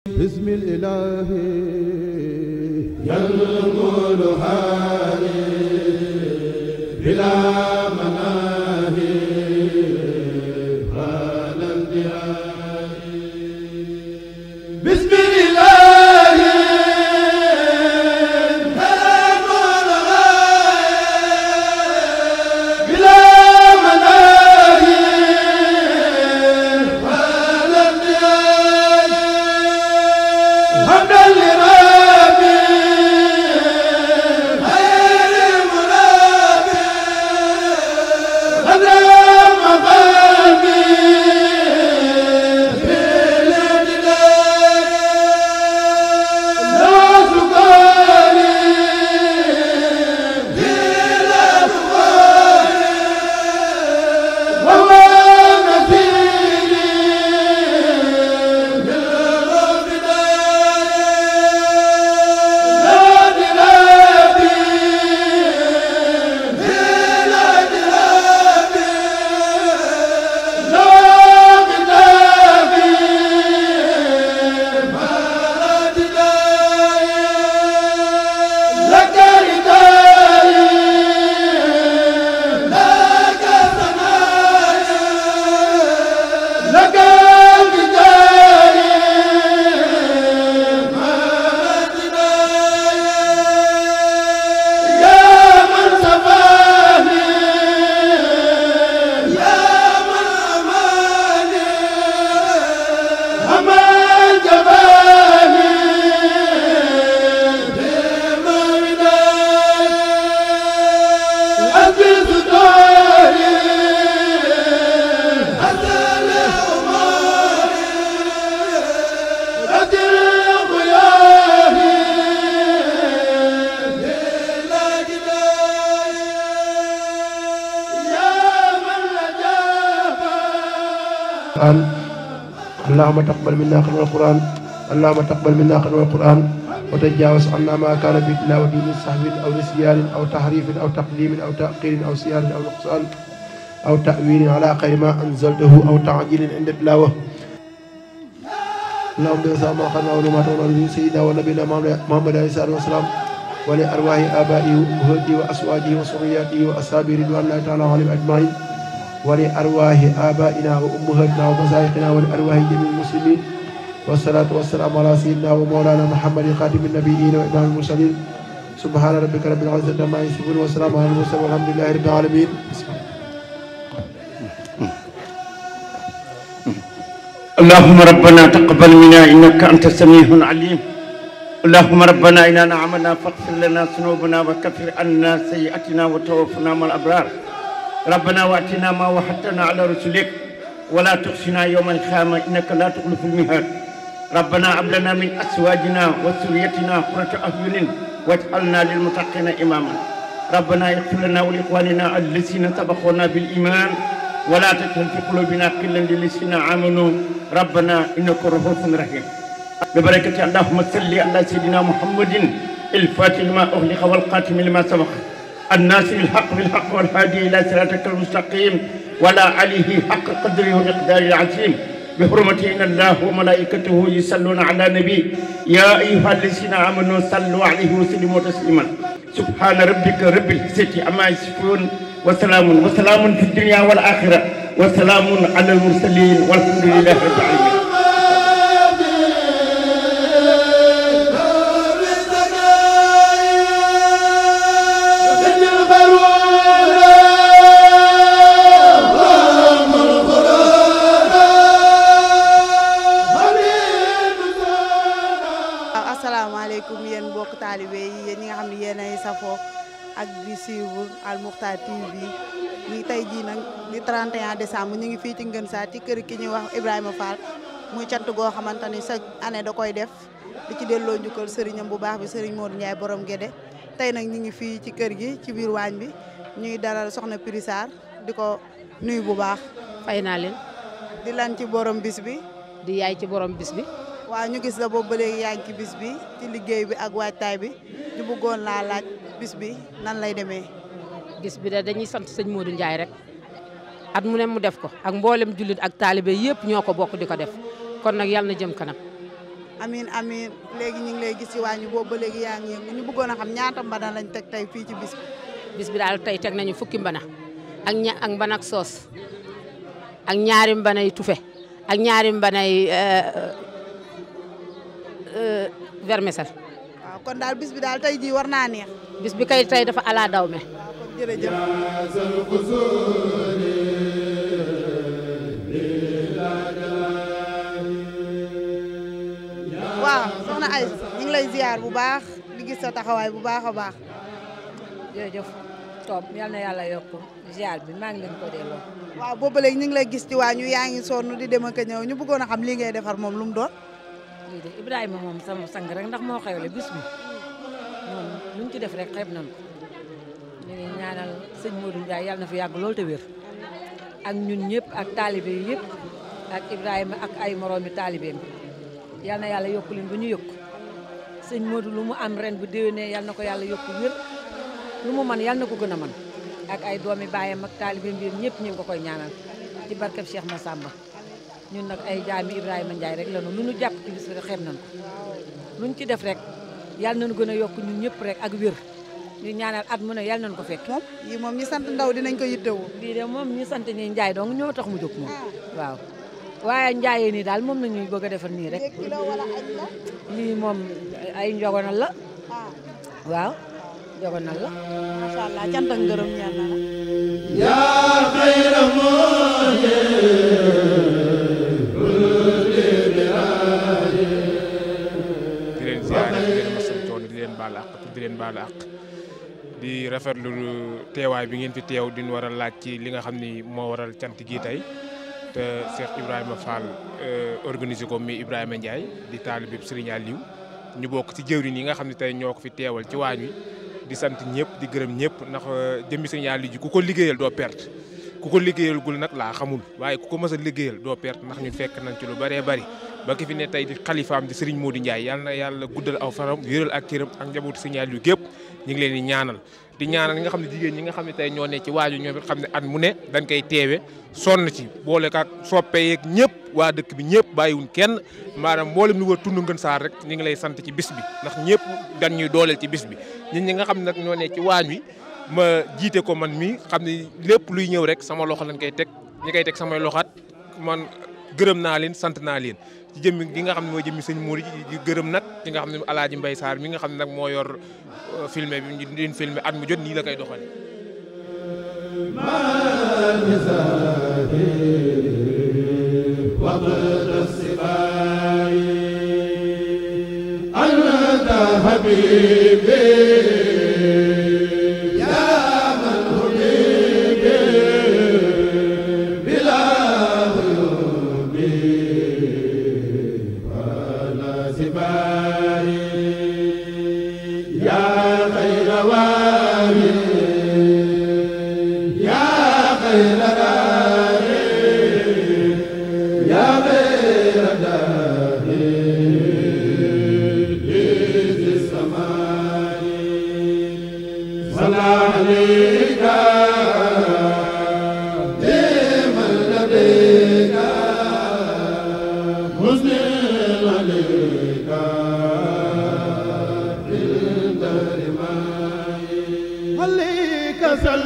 بسم الإله ينمر هاني بلا مناهي على الانتهاء بسم الإله ينمر هاني بلا مناهي على الانتهاء حمدا لربي خير مرابي غدا مقامي في الابتداء لا سكاري في الأسوار وهو مثيلي اللهم تقبل منا ختم القرآن اللهم تقبل منا ختم القرآن وتجاوز عنا ما كان في تلاوته من سهو أو نسيان أو تحريف أو تقديم أو تأخير أو صيانة أو نقصان أو تأويل على خير ما أنزلته أو تعجيل عند التلاوة اللهم بيسا ما خلنا ولما تولى سيدنا ونبينا محمد عليه الصلاة والسلام ولأرواح آبائه وهدي وأزواجه وذرياته وأصحابه رضوان الله تعالى عليهم أجمعين ولأرواح آبائنا وأمهاتنا ومشايخنا ولأرواح جميع المسلمين والصلاة والسلام على سيدنا ومولانا محمد خاتم النبيين وإمام المرسلين سبحان ربك رب العزة عما يصفون وسلام على المرسلين والحمد لله رب العالمين. اللهم ربنا تقبل منا إنك أنت السميع العليم. اللهم ربنا إننا عملنا فاغفر لنا ذنوبنا وكفر عنا سيئاتنا وتوفنا مع الأبرار. ربنا واتنا ما وعدتنا على رسلك ولا تخزنا يوم القيامة إنك لا تخلف الميعاد. ربنا هب لنا من أزواجنا وذريتنا قرة أعين واجعلنا للمتقين إماما. ربنا اغفر لنا ولإخواننا الذين سبقونا بالإيمان ولا تجعل في قلوبنا غلا للذين آمنوا ربنا إنك رؤوف رحيم. ببركة اللهم صل على سيدنا محمد الفاتح لما أغلق والقاتم لما سبق الناصر الحق بالحق والهادي إلى صراطك المستقيم ولا عليه حق قدره ومقداره العظيم بحرمة إن الله وملائكته يصلون على النبي يا أيها الذين آمنوا صلوا عليه وسلموا تسليما. سبحان ربك رب العزة عما يصفون وسلام في الدنيا والآخرة وسلام على المرسلين والحمد لله رب العالمين. asalaamaaleykum yéen mbokk taalibe yi yéen ñi nga xam ne yéen ay safoo ak di suivre Al Moukhtar TV ñi tey jii nag di 31 décembre ñu ngi fii ci Ngën Saar ci kër ki ñuy wax Ibrahima Fall muy cant goo xamante ni chaque année da koy def di ci delloo njukkal sëriñam bu baax bi sëriñ Modou Ndiaye borom Gédé tey nag ñu ngi fii ci kër gi ci biir waañ bi ñuy dalal soxna Piri Sarr di ko nuyu bu baax. fay naa leen. di lan ci borom bis bi. di yaay ci borom bis bi. waaw ñu gis la boobu ba léegi yaa ngi ci bis bi ci liggéey bi ak waajtaay bi ñu bëggoon laa laaj bis bi nan lay demee. bis bi da dañuy sant sëñ Modou Ndiaye rek at mu ne mu def ko ak mboolem jullit ak taalibe yëpp ñoo ko bokk di ko def kon nag yàlla na jëm kanam amiin amiin léegi ñu ngi lay gis ci waañu boobu ba léegi yaa ngi yëngu ñu bëggoon a xam ñaata mbana lañ teg tey fii ci bis bi. bis bi daal tey teg nañu fukki mbana ak mbana ak soos ak ñaari mbana yu tufe ak ñaari mbana yu vermicelle. waaw kon daal bis bi daal tey jii war naa neex. bis bi kay tey dafa ala daw me. waaw kon jërëjëf. waaw soxna Aïssa ñu ngi lay ziar bu baax di gis sa taxawaay bu baax a baax. jërëjëf Top yal na yàlla yokk ziar bi maa ngi leen ko delloo. waaw boobu léegi ñu ngi lay gis ci waañu yaa ngi sonn di dem ak a ñëw ñu bëggoon a xam lii ngay defar moom lu mu doon. lii de Ibrahima moom sama sang rek ndax moo xewle bis bi moom luñ ci def rek xeeb nañ ko ñu ngi ñaanal sëñ Modou Ndiaye yàlla na fi yàgg lool te wér ak ñun ñëpp ak taalibe yi yëpp ak Ibrahima ak ay moroomi taalibeem yal na yàlla yokk leen bu ñu yokk sëñ Modou lu mu am ren bu déwénee yal na ko yàlla yokk wér lu mu man yal na ko gën a man ak ay doomi baayam ak taalibeem bi ñëpp ñu ngi ko koy ñaanal ci barkeb Cheikh Massamba ñun nag ay jaami Ibrahima Ndiaye rek la lu ñu jàpp ci bis bi rek xeeb nañ ko luñ ci def rek yal nañu gën a yokk ñun ñëpp rek ak wér ñu ñaanal at mu ne yal nañu ko fekk. moom yii moom ñi sant ndaw dinañ ko yittewoo. lii de moom ñi sant nii Ndiaye dong ñoo tax mu jóg moom waaw waaye Ndiaye nii daal moom la ñuy bëgg a defar nii rek. kilo wala añ la. lii moom ay njogonal la waaw njogonal la. macha allah cant ak ngërëm ñaan na la. yaa xayra di leen ziare di leen masal coono di leen baal àq di leen baal àq di rafetlu teewaay bi ngeen fi teew di ñu war a laaj ci li nga xam ni moo waral cant gi tey te Cheikh Ibrahima Fall organisé ko mi Ibrahima Ndiaye di taalibe Serigne Aliou ñu bokk ci jëwriñ yi nga xam ne tey ñoo ko fi teewal ci waañ wi di sant ñëpp di gërëm ñëpp ndax jëmmi Serigne Aliou ji ku ko liggéeyal doo perte ku ko liggéeyal gul nag laa xamul waaye ku ko mës a liggéeyal doo perte ndax ñu fekk nañ ci lu bëree bëri ba ki fi ne tey di xalifaam di Serigne Modou Ndiaye yal na yàlla guddal aw faram wéral ak cëram ak njabootu Serigne Aliou gépp ñu ngi leen di ñaanal di ñaanal ñi nga xam ne jigéen ñi nga xam ne tey ñoo ne ci waaju ñoom it xam ne at mu ne dañ koy teewe sonn ci boole ak soppe yeeg ñëpp waa dëkk bi ñëpp bàyyiwuñ kenn maanaam mboolem ni war tund Ngën Saar rek ñu ngi lay sant ci bis bi ndax ñëpp dañ ñuy dooleel ci bis bi nit ñi nga xam ne nag ñoo ne ci waañ wi ma jiite ko man mi xam ne lépp luy ñëw rek sama loxo lañ koy teg ñi koy teg samay loxaat man gërëm naa leen sant naa leen ci jëmmi gi nga xam ne mooy jëmmi sëñ Mouride di gërëm nag ci nga xam ne Alaaji Mbay Saar mi nga xam ne nag moo yor filmé bi ñu filmé at mu jot nii la koy doxale Rasul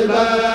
Amen.